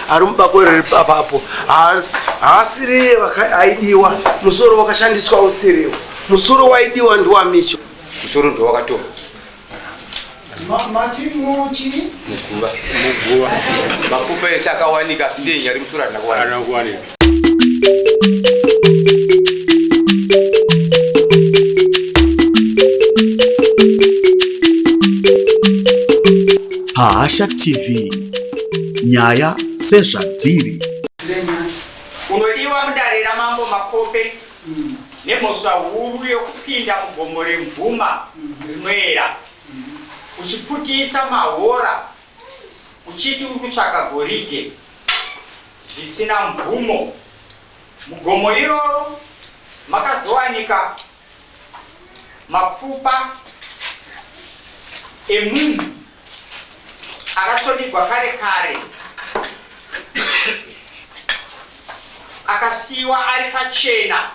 Ari mubako riri papapo haasiriye aidiwa. Musoro wakashandiswa usiriwo. Musoro waidiwa ndiwamicho. Musoro ndowakatorwa. Mati muchi? Muguva. Muguva. Mapfupa ese akawanika asi ndiye nyari musoro hatina kuwanika. Hatina kuwanika. Pahasha TV nyaya sezvadziri. Unodiwa mudare ramambo Makope nemhosva huru yokupinda mugomo remvuma rinoera uchiputitsa mahora uchiti uri kutsvaka goridhe zvisina mvumo. Mugomo iroro makazowanika mapfupa emunhu akasonigwa kare kare akasiiwa ari pachena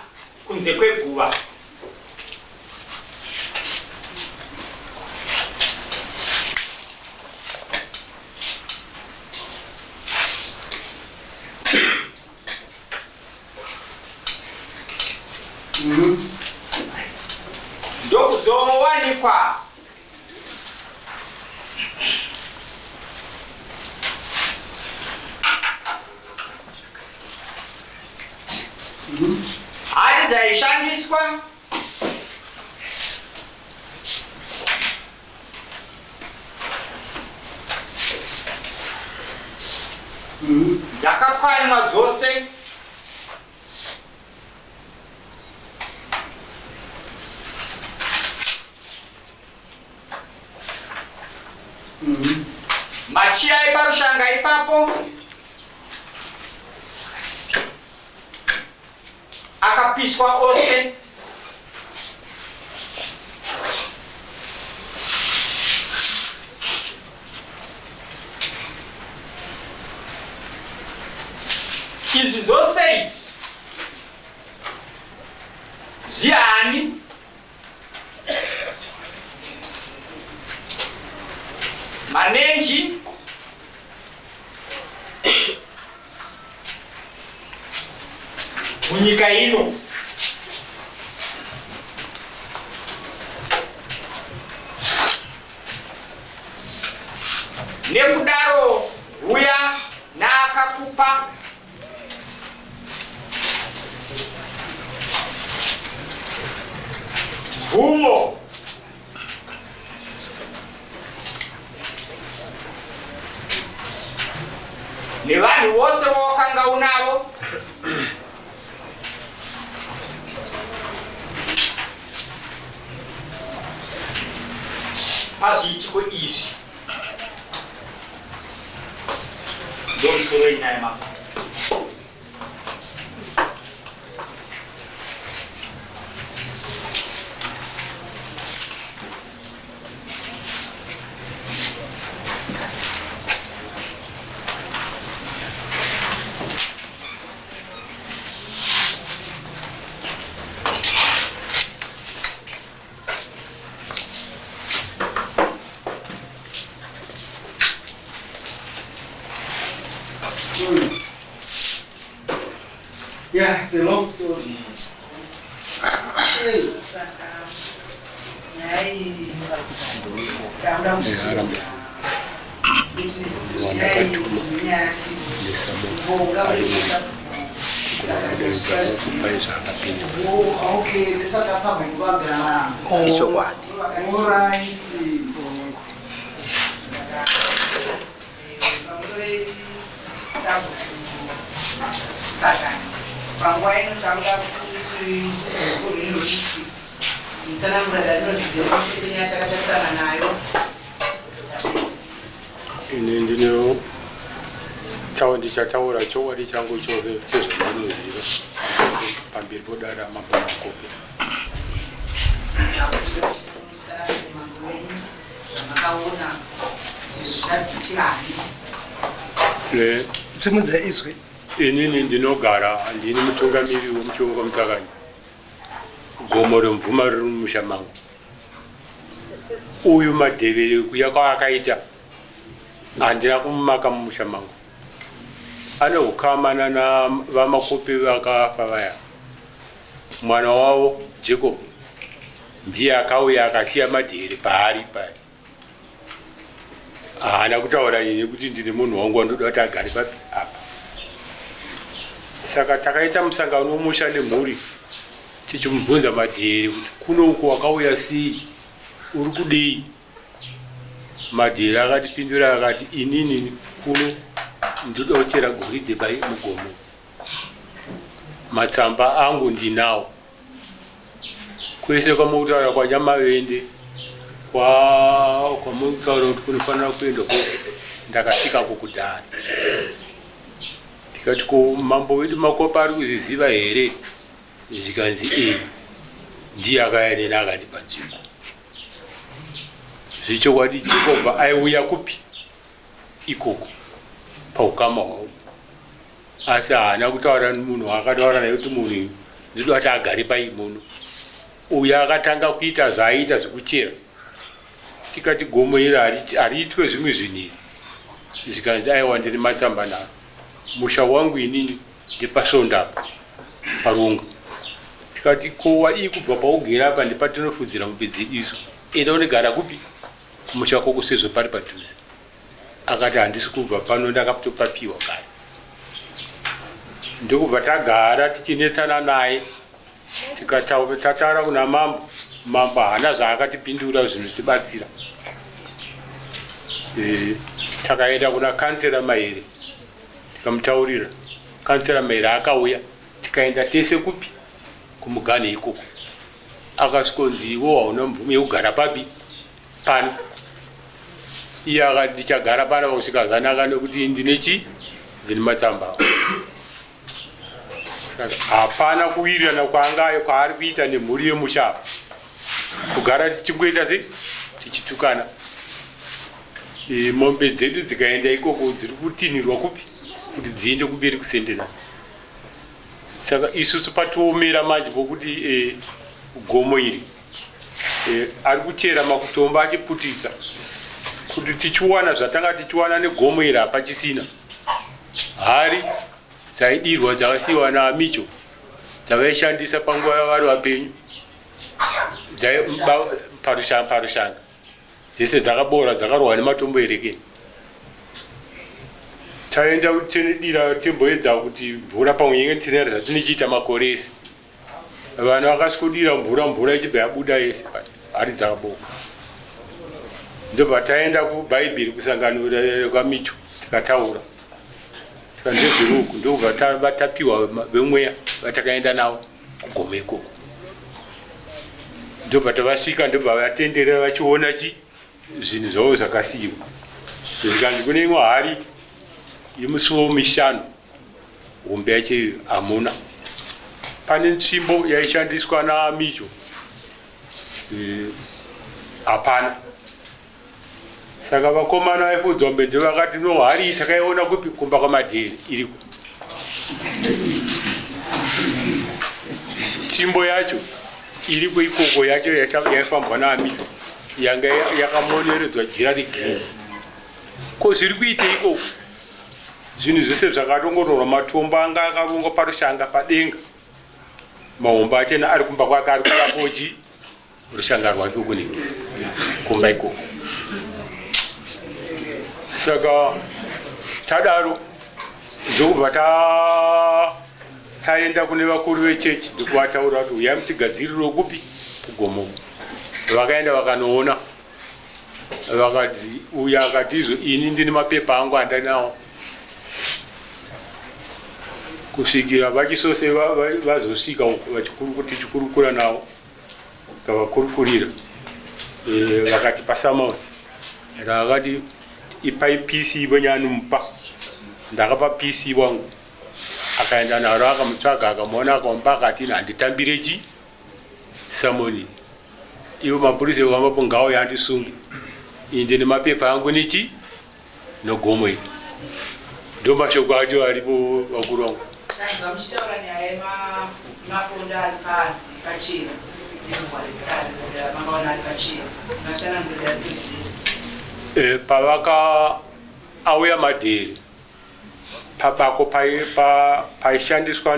kunze kweguva. Ndokuzowanikwa hari dzaishandiswa dzakapwanywa dzose Machira eparushanga ipapo akapiswa ose. Izvi zvose zviani Manenji munyika ino nekudaro huya naakakupa Mvumo nevanhu vose vawakanga unavo pazviitiko izvi Ndomusoro inyaya mambo. Yeah, it's a long story. Saka nyaya iyi takuda kuti witness nyaya iyi kuti nyaya sibonga Oh, okay, lesakasamba ngibambela. Ichokwadi. All right. Saka panguva ino takuda kuti mukuru inoti mitsanangura darinotiziva pamusoro penyaya takatarisana nayo. Ini ndino ndichataura chokwadi changu chose chezvandinoziva pamberi podara mambo Makope. Simudza izwi. Inini ndinogara ndini mutungamiri wemuchiungo Mutsakani. Gomo remvuma riri mumusha mangu. Uyu Madhevere kuya kwaakaita handina kumumaka mumusha mangu. Ane ukama nana vaMakope vakafa vaya. Mwana wavo Jacob ndiye akauya akasiya Madhere paari paya. Haana kutaura ini kuti ndine munhu wangu wandoda kuti agare papi apa. Saka takaita musangano wemusha nemhuri tichimubvunza Madhere kuti kuno uku wakauya sei, uri kudei? Madhere akatipindura akati inini kuno ndoda kuchera goridhe pai mugomo. Matsamba angu ndinawo. Kwese kwamukutaura kwaNyamavende kwa kwamukutaura kuti kunofanira kuendwa kwese ndakasvikako kudhara. Tikati ko mambo wedu Makopa ari kuzviziva here? Zvikanzi ee ndiye akauya neni akandipa nzvimbo. Zvechokwadi Jacob aiuya kupi ikoko paukama hwavo asi haana kutaura munhu waakataura naye kuti munhu uyu ndinoda kuti agare pai muno. Uyu akatanga kuita zvaaiita zvekuchera tikati gomo iri hariitwe zvimwe zvinhu iri zvikanzi aiwa ndine matsamba naro musha wangu inini ndepasvondo apa parunga tikati ko wadii kubva paugere apa ndepatinofudzira mombe dzedu isu enda unogara kupi kumusha kwako sezvo pari padhuze akati handisi kubva pano ndakatopapiwa kare ndokubva tagara tichinetsana naye tikatataura kuna mambo mambo haana zvaakatipindura zvinotibatsira e, takaenda kuna kansera mahere tikamutaurira kansera mahere akauya tikaenda tese kupi kumuganhu ikoko akasvikonzi iwo hauna mvumo yekugara papi pano iye akati ndichagara pano pakusvika zvanaka nekuti ndine chi ndine matsamba awo saka hapana kuwirirana kwaanga kwaari kuita nemhuri yemusha apa kugara tichingoita se tichitukana e, mombe dzedu dzikaenda ikoko dziri kutinhirwa kupi kuti dziende kumberi kusendera saka isusu patiomera manje pokuti e, gomo iri e, ari kuchera makutombo achiputitsa kuti tichiwana zvatanga tichiwana negomo iri hapachisina hari dzaidirwa dzakasiyiwa naamicho dzavaishandisa panguva yavari vapenyu parushanga dzese dzakabora dzakarohwa nematombo erekeni taenda tinodira timboedza kuti mvura pamwe nyenge tinera zvatinochiita makore ese vanhu vakasvikodira mvura mvura ichibva yabuda yese hari dzakaboka ndobva taenda kubhaibheri kusangano kwamicho tikataura tikandezviruku ndokubva tapiwa vemweya vatakaenda navo kugoma ikoko ndobva tavasvika ndobva vatenderera vachiona chi zvinhu zvavo zvakasiyiwa zvikanzi kune imwe hari yemusuwo mishanu hombe yacho hamuna pane nzvimbo yaishandiswa naamicho eh, hapana Saka vakomana vaifudzwa mbende vakati no hari iyi takaiona kupi kumba kwamadheri iriko. Tsvimbo yacho iriko ikoko yacho yaifambwa naamito yanga yakamoneredzwa jira regreen. Ko zviri kuita ikoko? Zvinhu zvese zvakatongotorwa matombo anga akarongwa parushanga padenga. Mahomba achena ari kumba kwake ari kuvakochi rushanga rwake kunenge kumba ikoko saka tadaro ndokubva taenda kune vakuru vechechi ndokuvataura kuti uyai mutigadziriro kupi kugomo vakaenda vakanoona vakati uyo akati izvo ini ndine mapepa angu andinawo kusvikira vachisose vazosvika uku tichikurukura navo Tavakurukurira eh, vakati pasamon rakati ipai pc venyanupa ndakapa pc wangu akaenda naro akamutsvaga akamuona akamupa akati handitambire chi samoni ivo mapurisa evamapo ngauya andisunge inde nemapepa angu nechi nogomo iri ndomashoko acho aripo vakuru vangu. Tanzwa muchitaura nyaya yemaponda ari panze pachena mangaona ari pachena matsanangurira kuziva. Eh, pavaka auya madheri Pabako paishandiswa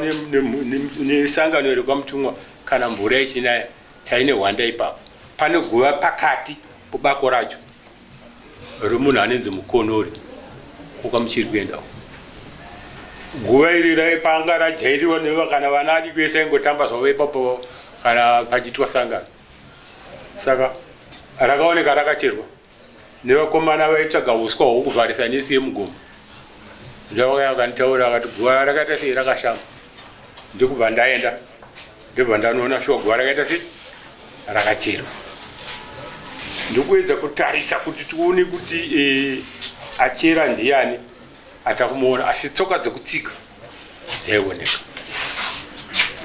nesangano rekwaMutumwa kana mvura ichinaya, taine hwanda ipapo. Pane guva pakati pobako racho remunhu anenzi Mukonori, ukamuchiri kuendawo. Guva iri raipanga rajairiwa neva kana vana adiki vese aingotamba zvavo ipapo kana pachiitwa sangano. Saka rakaoneka rakacherwa nevakomana vaitsvaga uswa hwokuvharisa nesi yemugomo. Ndovakauya vakanditaura, vakati guva rakaita sei, rakashama. Ndokubva ndaenda, ndobva ndanoona shuwa guva rakaita sei, rakacherwa. Ndokuedza kutarisa kuti tione kuti achera ndiani, atakumuona, asi tsoka dzekutsika dzaioneka.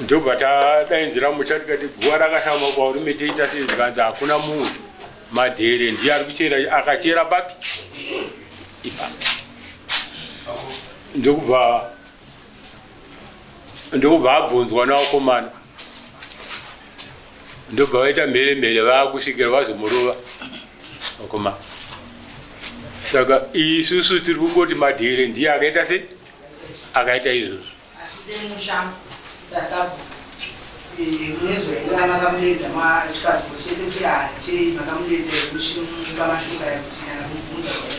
Ndobva tadainzira musha tikati guva rakashama kwauri toita sei? Zvikanzi hakuna munhu, Madhere ndiye ari kuchera. Akachera papi? Ipapo. Ndokubva abvunzwa navakomana, ndobva vaita mhere mhere, vakusvikira vazomurova vakomana. Saka isusu tiri kungoti Madhere ndiye akaita sei, akaita izvozvo. Asi semusha sasabhu munezoenda makamudeedza chikadzo kuti chese chiri makamudeedza here muchimupa mashoko aya kuti kana kumubvunza kuti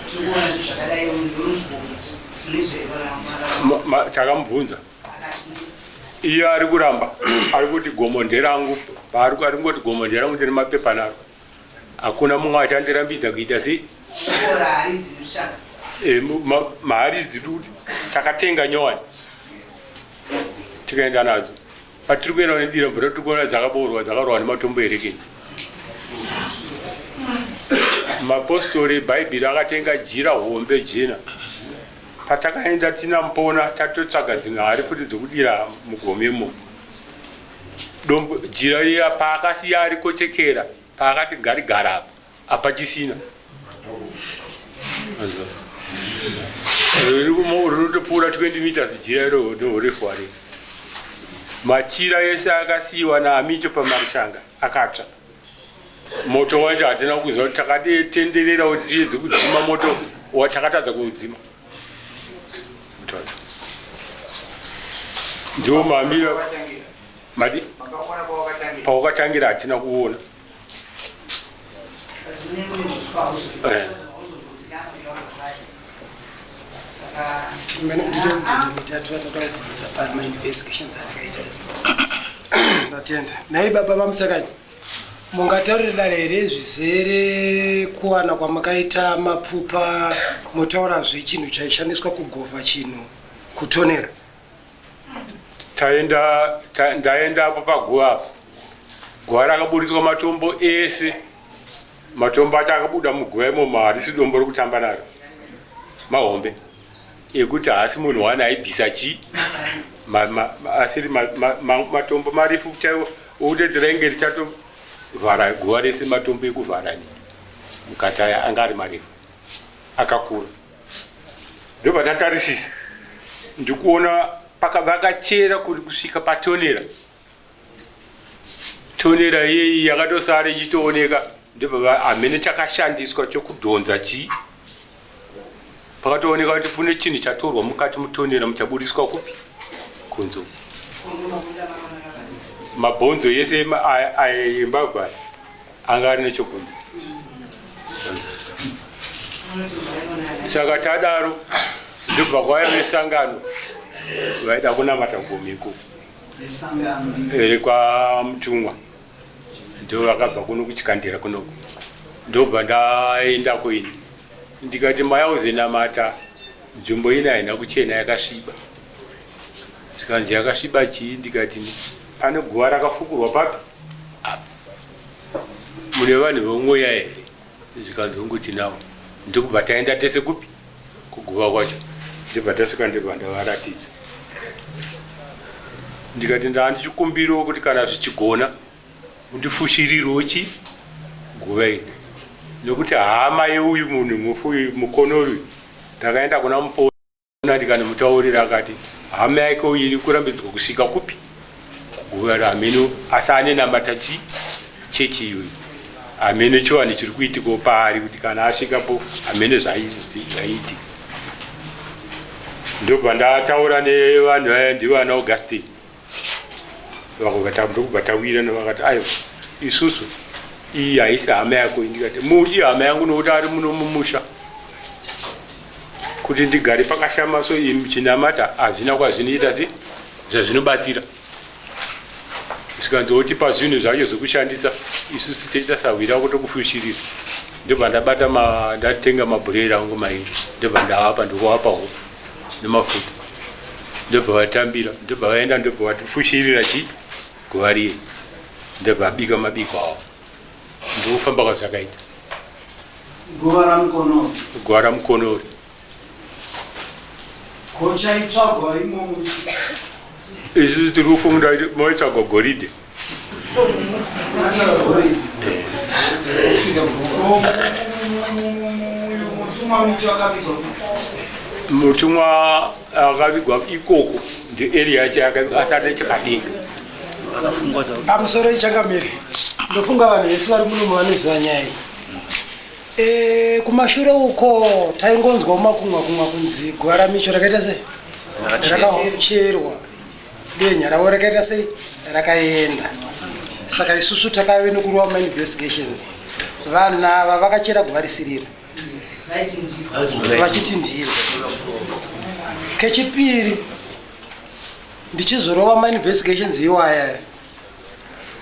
tiri kuona zvinhu zvakadai mugomo munezoenda? Takamubvunza, iye ari kuramba, ari kuti gomo nderangu. Paari ari kungoti gomo nderangu, ndine mapepa naro, hakuna mumwe achandirambidza kuita sei. Ora haridzi rushaka. Mahari idzi kuti takatenga nyowani tikaenda nadzo. Patiri kuenda nedira mvura tiri kuona dzakaboorwa, dzakarohwa nematombo erekeni. Mapostori ebhaibheri akatenga jira hombe jena. Patakaenda tina Mupona, tatotsvaga dzimwe hari futi dzokudira mugomo imomo. Dombo jira riya paakasiya arikochekera, paakati gari gara apa apachisina, rinotopfuura 20 meters jira iro neurefu hwari. Machira ese akasiyiwa naAmito pamarishanga akatsva. Moto wacho hatina kuziva kuti takatenderera kuti tiedze kudzima moto, watakatadza kuudzima. Ndiwo mamira madi pawakatangira, hatina kuona. Asi mune uswa hauzozikanwa kuti wakavai saka. Ndine mibvunzo mitatu vatoda kubvunza pamainvestigations andikaita. Ndatenda. Nhai baba vaMutsakanyi, mungataurire dare here zvizere kuwana kwamakaita mapfupa, motaurazve chinhu chaishandiswa kugovha chinhu kutonera? Taenda ndaendapo paguva apo. Guva rakaburitswa matombo ese. Matombo acho akabuda muguva imomo harisi dombo rokutamba naro, mahombe ekuti haasi munhu wani aibvisa chi asiri matombo marefu chaiwo okuti rainge richatovhara guva rese. Matombo ekuvhara ni mukati aya anga ari marefu akakura. Ndobva tatarisisa, ndikuona vakachera kuri kusvika patonera. Tonera iyeyi yakatosara ichitooneka. Ndobva hamene chakashandiswa chokudhonza chii, pakatooneka kuti kune chinhu chatorwa mukati mutonera, muchabudiswa kupi? Kunze. Mabhonzo yese embavha anga ari nechokunze. Saka tadaro, ndobva kwauya vesangano vaida kunamata gomo ikoko. Nesangano rekwaMutumwa, ndo vakabva kuno kuChikandira kunoku. Ndobva ndaendako ini, ndikati mayauzenamata, nzvimbo ino haina kuchena, yakasviba. Zvikanzi yakasviba chii? Ndikati pane guva rakafukurwa papi apa, mune vanhu vomweya here? Zvikanzi unguti nawo. Ndokubva taenda tese kupi? Kuguva kwacho. Ndibva tasvika, ndibva ndavaratidza, ndikati ndaa ndichikumbirawo kuti kana zvichigona mundifushirirewo chi guva iri, nekuti hama yeuyu munhu mufu uyu Mukonori, ndakaenda kuna Mupona ndikanomutaurira, akati hama yake uyu iri kurambidzwa kusvika kupi? Kuguva rahameno, asi ane namata chi chechi iyoyi. Hameno chivanhu chiri kuitikawo paari kuti kana asvikapo hameno zvaiitika. Ndobva ndataura nevanhu vaya, ndivana Augustine, ndokubva tawirana. Vakati, "Aiwa, isusu iyi haisi hama yako." Ndikati, "Ihama yangu, nokuti ari muno mumusha. Kuti ndigare pakashama so chinamata hazvina kwazvinoita se zvazvinobatsira." Zvikanzi, "Zvinhu zvacho zvekushandisa, isusu toita sahwira kutokufushirira." Ndobva ndabata, ndatenga mabhureri angu mairi, ndobva ndavapa, ndokuvapa hupfu nemafuta. Ndobva vatambira, ndobva vaenda, ndobva vatifushirira chi guva riye, ndobva vabika mabiko avo. Ndokufamba kwazvakaita. Guva raMukonori. Guva raMukonori. Ko chaitsvagwa imomo? Isusu tiri kufunga kuti moitsvagwa goridhe. Goridhe. Ko mutumwa Micho akavigwa? Mutumwa akavigwa ikoko, ndoarea yacho asati nechepadenga. Pamusoro, ichangamire, ndofunga vanhu vese vari muno vanoziva nyaya iyi. Kumashure uko taingonzwa makumwa kumwa kunzi guva raMicho rakaita sei, rakacherwa, denya ravo rakaita sei, rakaenda. Saka isusu takave nokurova mainvestigations, vanhu ava vakachera guva risiriro vachiti ndiro. Kechipiri, ndichizorova mainvestigations iwaya,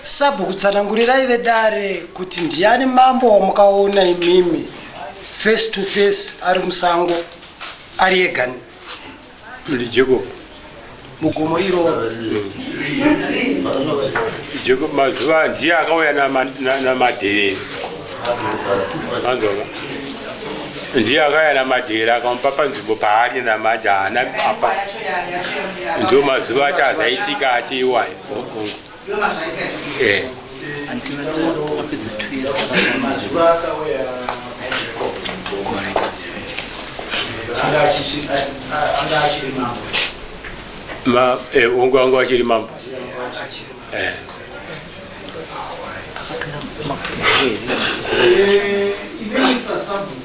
sabhuku, tsanangurirai vedare kuti ndiani mambo wamukaona imimi face to face ari musango ari egani? NdiJacob. Mugomo iroro? Jacob mazuva ndiye akauya namadheveri, manzwaka? Ndiye akauya namadheveri, akamupa panzvimbo paari namanje, haana apa. Ndo mazuva acho azaitika achiiwayo. Mazuva akauya Jacob, anga achiri mambo? Ungu anga achiri mambo. Inini sasabhuku,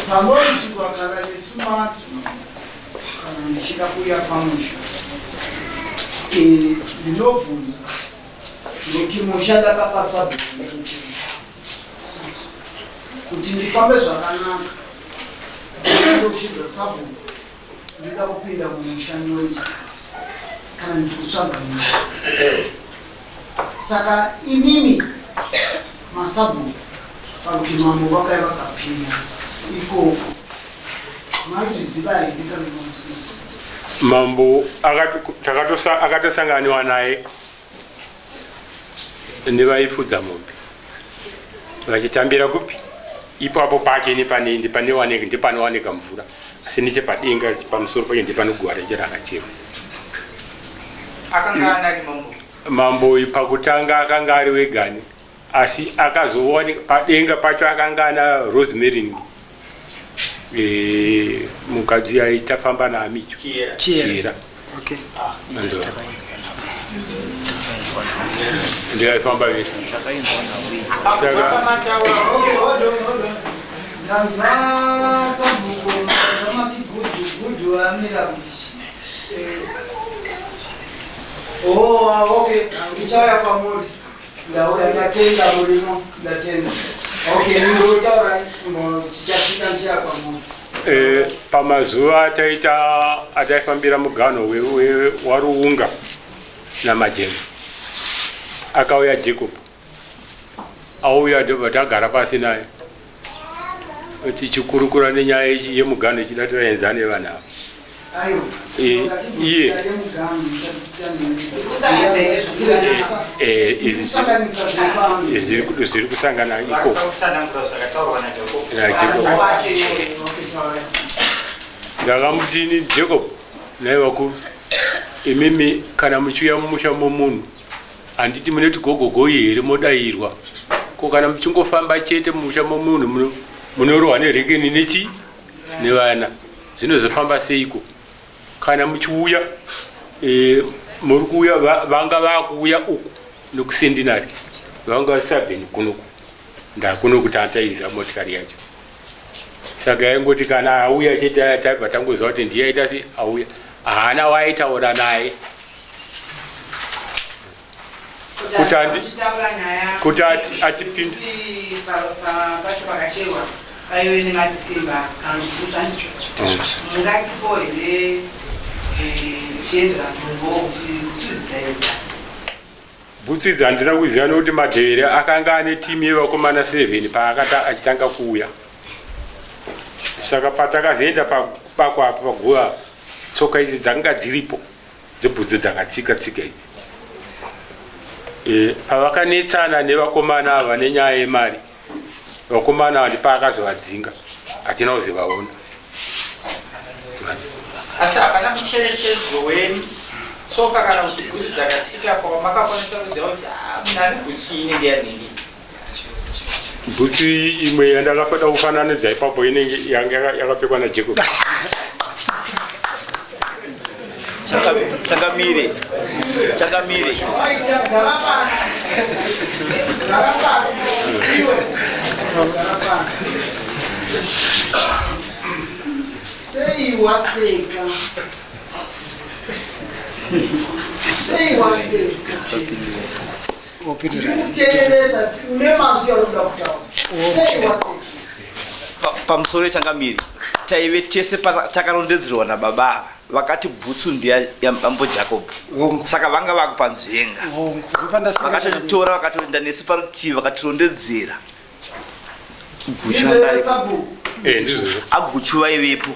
panoitikwa kana nesumati, kana ndichida kuuya pamusha, ndinobvunza nokuti musha takapa sabhuku kuti ndifambe zvakanaka. Ndosvidza sabhuku, ndida kupinda mumusha newechakati, kana ndikutsvaga musha. Saka imimi masabhuku, pakuti mambo vakai vakapinda ikoko, maizviziva here kana mamuziva? Mambo akatosanganiwa naye nevaifudza mombe vachitambira kupi ipapo pacho nepane ndepanowanika mvura, asi nechepadenga pamusoro pacho ndepanoguva racho rakachekwa. Akanga anani mambo? Mambo uyu pakutanga akanga ari wegani, asi akazowanika padenga pacho akanga ana Rosemary, mukadzi aitafamba naAmicho. Chiyera. Chiyera. Okay. Manzwa? Ndiaifamba vese. Saka Akamataura. Okay, hold on, hold on. Ndanzwa sabhuku vamati gudhu gudhu amira kuti chii? Oh, ah, okay. Ndichauya kwamuri. Ndauya, ndatenda murimo, ndatenda. Okay, ndinotaura tichasvika ndichiya kwamuri. Pamazuva ataita ataifambira mugano waRuunga naMajema, akauya Jacob. Auya, ndobva tagara pasi naye tichikurukura nenyaya ichi yemugano, ichida tivaenzane vanhu ava. Aiwa. Iye. Kusanganisa zvepano. Zviri kusangana ikoko. Vakutsanangura zvakataurwa naJacob. NaJacob. Ndakamuti, "Ini Jacob, nai vakuru, imimi kana muchiuya mumusha momunhu, handiti munoti gogogoi here, modayirwa? Ko kana muchingofamba chete mumusha momunhu, munorohwa nerekeni nechi nevana, zvinozofamba seiko? Kana muchiuya, muri kuuya, vanga vakuuya uku nokusendinari, vanga vasabheni kunoku, ndakuno kuti ataiza motikari yacho. Saka yaingoti kana auya chete taibva tangoziva kuti ndiye aita sei auya. Haana waaitaura naye. Kuti atipinde pacho pakacherwa paive nematsimba kana kuti bhutsu handizvo mungatipo here chiedza kana tombo kuti bhutsu idzi dzaedza. Bhutsu idzi handina kuziva nokuti Madhevere akanga ane timu yevakomana 7 paakata achitanga kuuya. Saka patakazoenda pabako apa paguva tsoka idzi dzakanga dziripo dzebhutsu dzakatsika tsika idzi. E, pavakanetsana nevakomana ava nenyaya yemari vakomana ava ndipaakazovadzinga hatina kuzovaona. Asi hapana mucherechedzo wetsoka kana kuti bhutsu dzakatsika pawamakakwanisa kuziva kuti ah, munhu ane bhutsu inenge yanhingi. Bhutsu imwe yandakafada kufananidza ipapo inenge yanga yakapfekwa naJacob. Changamire, changamire. Gara pasi. Gara pasi. Iwe. Gara pasi. Sei waseka? Sei waseka? Ndikuteeresa une mazwi auri kuda kutaura. Sei waseka? Pamusoro yechangamire, taive tese takarondedzerwa nababa ava vakati bhutsu ndiya yamambo Jacob. Saka vanga vakupanzvenga. Vakatotitora vakatoenda nesu parutivi vakatirondedzera. Aguchu vaivepo.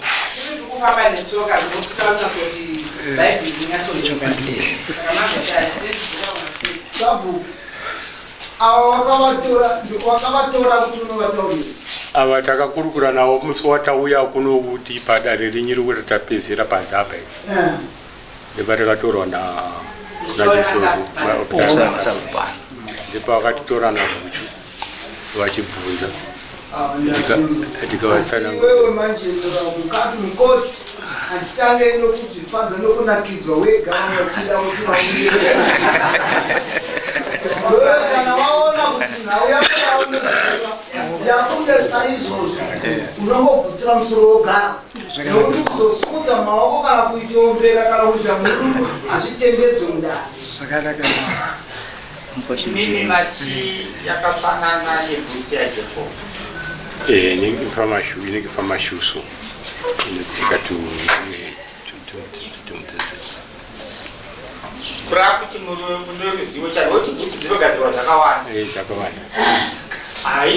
Ava takakurukura navo musi watauya kuno kuti padare renyu rekuti tapedzera panze apa ndipo takatorwa nachisozi ndipo akatitora naguchu vachibvunza Iwewe manje mukati mukoti handitange nokuzvifadza nokunakidzwa wega vachida kuti vawewe kana waona kuti nhau yako yaunoziva yabuda saizvozvo unongogutsira musoro wogara nokuti kuzosumudza maoko kana kuitiombera kana kuita murundu hazvitendedzwe mudare. Zvakanaka. Imimi mati yakafanana nebhutsu yaJacob. Eh, inenge famashu, inenge famashuso inotsika tu Kureva kuti mune ruzivo chairwo kuti bhutsu dzinogadzirwa zvakawanda. Eh, dzakawanda.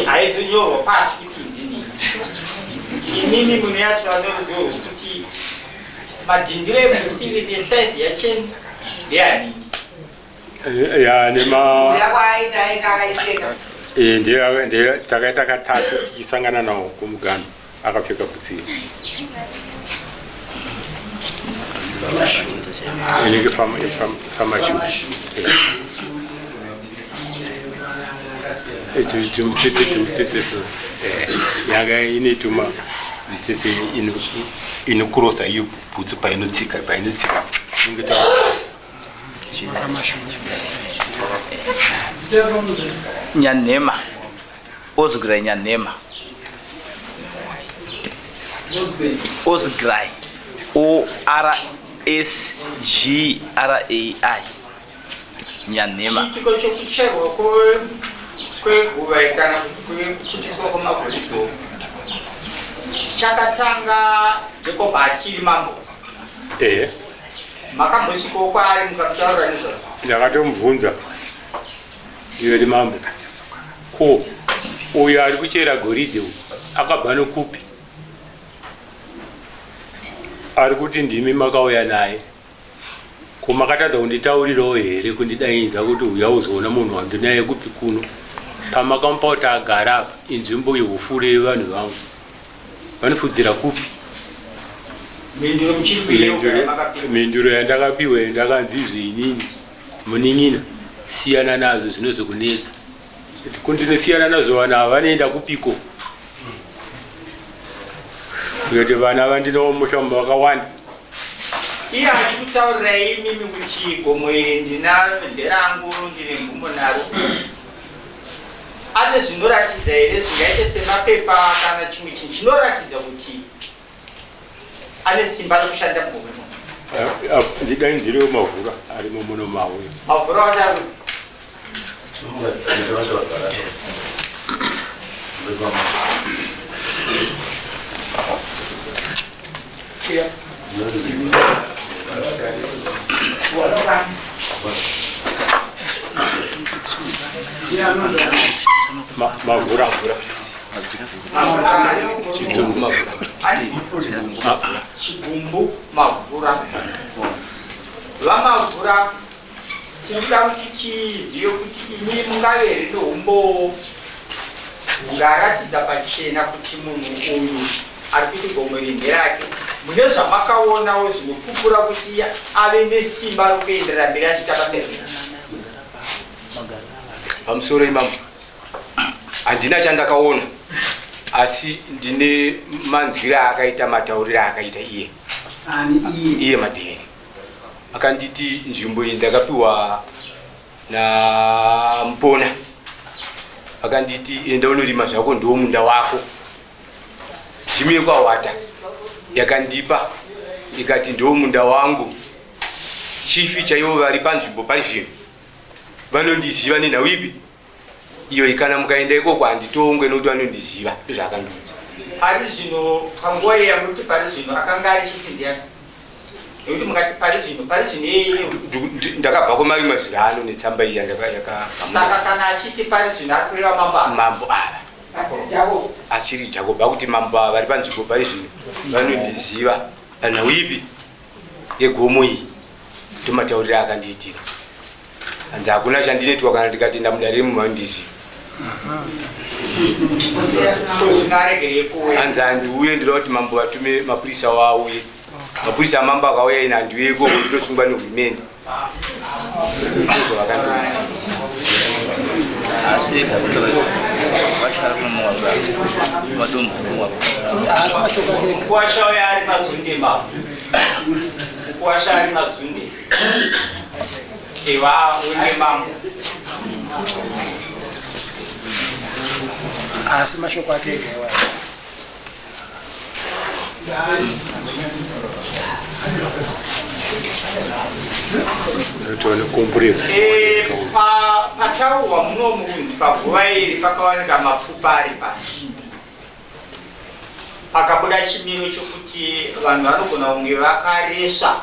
Haizonyorwa pasi kuti ndini. Imimi munonyatsoa neruzivo rwekuti madhindiro ebhutsu iri nesaizi yacheni ndeyadii. Ya nema Kuuya kwaaita aika akaipfeka. Eh, ndiye ndiye takaita katatu tichisangana nawo kumugano akapfeka bhutsu iyi. Inenge famashu. Tumutsetse tumutsetse so. Yanga ine tuma mitsetse inokurosa iyo bhutsu painotsika painotsika. Inenge ta Nyanhema, Osgrai Nyanhema. Osgrai, O R S G R A I. Nyanhema. Chiitiko chokucherwa kweguva kana kuti kuchitiswa kwemagoridhe chakatanga Jacob achiri mambo. Ehe. Makambosvikawo kwaari mukamutaurira nezvazvo? Ndakatomubvunza iwe ri mambo, ko uyo ari kuchera goridhe uyu akabva nokupi? Ari kuti ndimi makauya naye. Ko makatadza kunditaurirawo here kundidaidza kuti uya uzoona munhu wandinaye kupi kuno? Pamakamupa kuti agara apa inzvimbo yeufure yevanhu vangu. Vanofudzira kupi? Mhinduro muchiri kuyeuka yamakapiwa? Mhinduro yandakapiwa ndakanzi izvi inini munin'ina siyana nazvo zvinozokunetsa. Kundinosiyana nazvo vanhu ava vanoenda kupiko? Ndikati vana vandinawo musha vakawanda. Iye achikutaurirai imimi kuti gomo iri ndinaro nderangu ndine mvumo naro. Ane zvinoratidza here zvingaite semapepa kana chimwe chinhu chinoratidza kuti ane simba rekushanda muhomwe imomo? Ndidaidzirewo mavhura arimo muno mauya. Mavhura wacho ari Yeah. Mavhura. Chigumbu mavhura. VaMavhura, tinoda kuti tizive kuti imi mungave here neumbowo hungaratidza pachena kuti munhu uyu ari kuti gomo iri nderake. Mune zvamakaonawo zvinopupura kuti ave nesimba rokuenderera mberi achiita basa iri? Pamusoro imambo, handina chandakaona asi ndine manzwire aakaita mataurire aakaita iye. Ani iye? Iye Madhere. Akanditi nzvimbo iyi ndakapiwa naMpona. Akanditi enda unorima zvako ndiwo munda wako. Dzimu yekwahwata yakandipa ikati ndiwo munda wangu. Chifi chaivo vari panzvimbo pari zvino vanondiziva nenhau ipi iyoyi, kana mukaenda ikoko handitongwe nokuti vanondiziva, ndozvaakandiudza. Pari zvino panguva iyi yamuti pari zvino akanga ari chifi ndiyani? Nekuti mukati pari zvino, pari zvino iyeye. Ndakabva kumarimwe zvirano netsamba iyi yaka. Saka kana achiti pari zvino ari kureva mambo ava? Mambo ava. Asiri Jacob. Asiri Jacob, akuti mambo ava vari panzvimbo pari zvino vanondiziva panhau ipi yegomo iyi, ndomatauriro aakandiitira. Hanzi hakuna chandinoitwa kana ndikatenda mudare imomo vanondiziva. Hanzi handiuye, ndinoda kuti mambo vatume mapurisa wauye. Mapurisa amambo akauya ini handiuye ikoko, ndotosungwa nehurumende. Ndozvavakandiudza. Haasi mashoko ake ega. Mukuwasha uya ari mazunde mambo. Mukuwasha ari mazunde. Ewa unge mambo. Haasi mashoko ake ega iwayo. Eh, pataurwa munomu kunzi paguva iri pakawanika mapfupa ari pashi pakabuda chimiro chokuti vanhu vanogona kunge vakaresva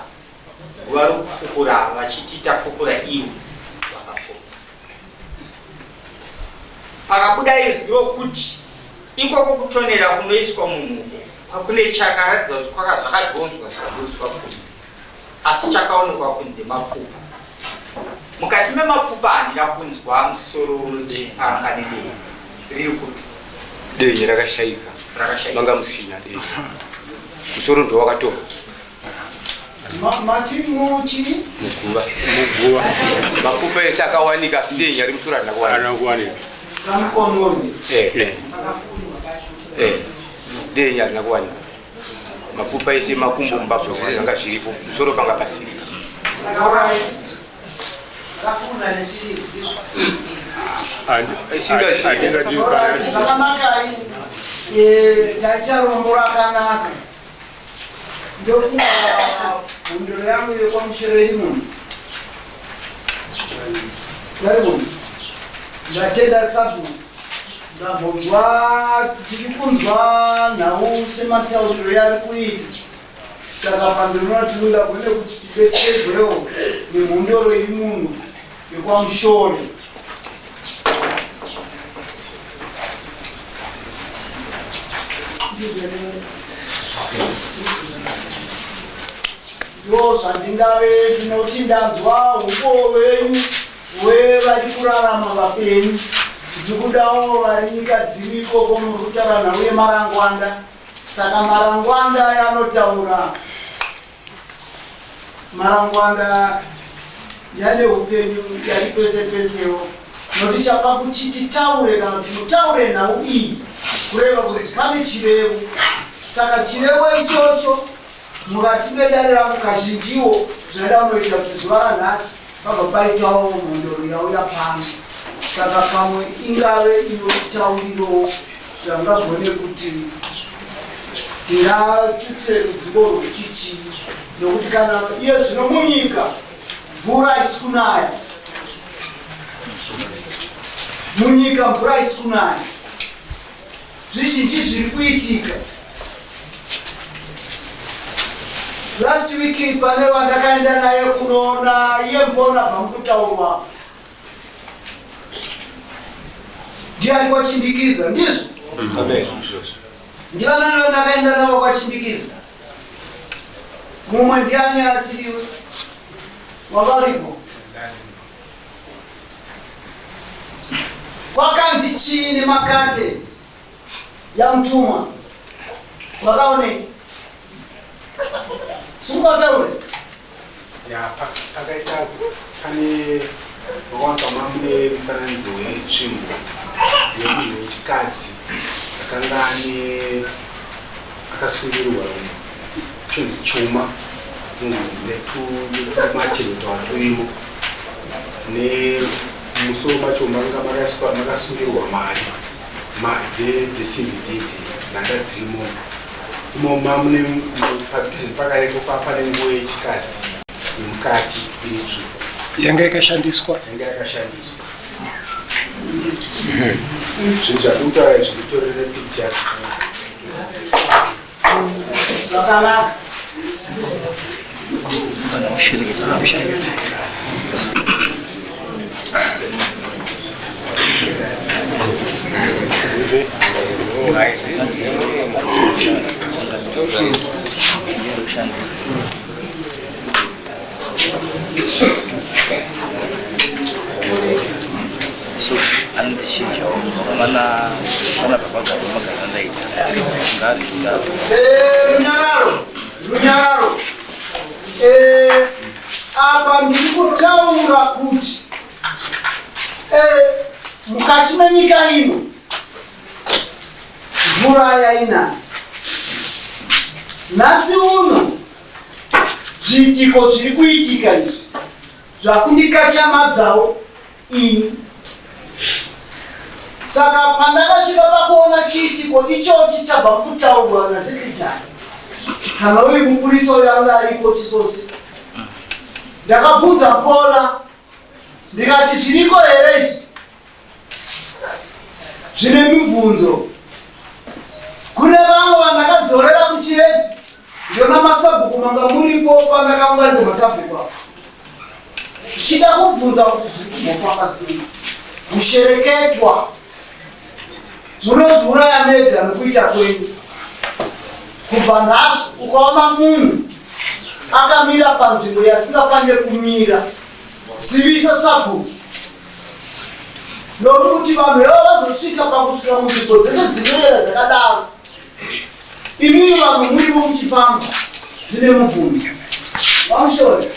guva rokufukura vachiti tafukura iwo vakapotsa. Pakabuda izwi rokuti ikoko kutonera kunoiswa munhu uko kune chakaratidza kuti kwaka zvakadhonzwa zvikaburitswa kunze asi chakaonekwa kunze mapfupa. Mukati memapfupa handina kunzwa musoro unoti panga nedei riri kupi. Denye rakashaika. Rakashaika. Manga musina denye. Musoro ndowakatorwa. Mati muchi? Muguva. Muguva. Mapfupa ese akawanika asi denya remusoro harina kuwanika. Harina kuwanika. Ramukononi. Eh. Eh. Eh. Denya harina kuwanika. Mapfupa ese makumbo mbabvu zvese zvanga zviripo. Musoro panga pasina. Zvakanaka taita rombo rakanaka. Ndofunga mhinduro yangu yekwamusoro iri munhu. Vari munhu. Ndatenda sabhuku. Ndambonzwa tiri kunzwa nhau sematauriro yaari kuita. Saka pandinoona tinoda kune kuti tibetserwewo nemhondoro iri munhu yekwamushore. Ndo zvandingave ndinoti ndanzwa upo wenyu wevari kurarama vapenyu. Ndiri kudawo vari nyika dziri ikoko muri kutaura nhau yemarangwanda. Saka marangwanda aya anotaura marangwanda yane upenyu yari pese pesewo nokuti chapa kuti titaure kana kuti mutaure nhau iyi kureva kuti pane chirevo saka chirevo ichocho mukati medare rangu kazhinjiwo zvinoda unoita kuti zuva ranhasi pabva paitawo mhondoro yauya pano. Saka pamwe ingave inotauriro zvangagone kuti tingatutse ruzivo rwekuti chii, nokuti kana iye zvino munyika mvura haisi kunaya, munyika mvura haisi kunaya, zvizhinji zviri kuitika. Last week pane vandakaenda naye kunoona iye mbona bvamukutaurwa ndiani kwachindikiza ndizvo ndivanani vandakaenda navo kwachindikiza mumwe ndiani asiriwe wavaripo kwakanzi chii nemakate yamutumwa wakaonei simuka utaure. Ya, pakaita pane makawanzwa mune mufananidzo wetsvimbo yemunhu wechikadzi akanga ane akasungirwa chinzi chuma netumacheto turimo nemusoro macho manga makaiswa makasungirwa mari dzesimbi dzidzi dzanga dzirimo imomo mune padhuze pakarepo pane nguo yechikadzi yemukati iri tsvuku yanga yakashandiswa. Yanga yakashandiswa. Zvinhu zvandikutaura izvi nditorere picture. Zvakanaka. So anondichinjawo vakomana vana baba magara ndaita ngari. Runyararo, runyararo. Apa ndiri kutaura kuti mukati menyika ino mvura yainaya nhasi uno, zviitiko zviri kuitika izvi zvakundikachamadzawo ini. Saka pandakasvika pakuona chiitiko ichochi chabva kutaurwa nasekretary kana uyu mupurisa uyo anga aripo chisose, ndakabvunza Pora ndikati, zviriko here izvi? Zvine mibvunzo. Kune vamwe vandakadzorera kuChiredzi, ndona masabhuku manga muripo pandakaunganidza masabhuku apa, ndichida kubvunza kuti zviri kumbofamba sei. Mushereketwa munozviuraya mega nokuita kwenyu. Kubva nhasi ukaona munhu akamira panzvimbo yasingafanire kumira, zivisa sabhuku, nokuti kuti vanhu ivavo vazosvika pakusvika munzvimbo dzese dzinoyera dzakadaro, imimi vanhu murimo muchifamba, zvine mubvunzo. Vamushore,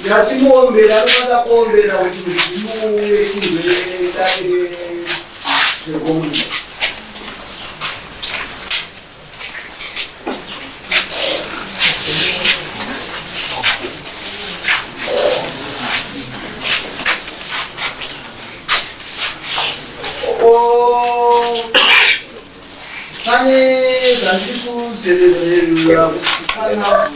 ndatimuombera, anofanira kuombera kuti mudzimu uuye tinzwe dare zvegomuno. Pane zvandiri kuzevezera kuti kana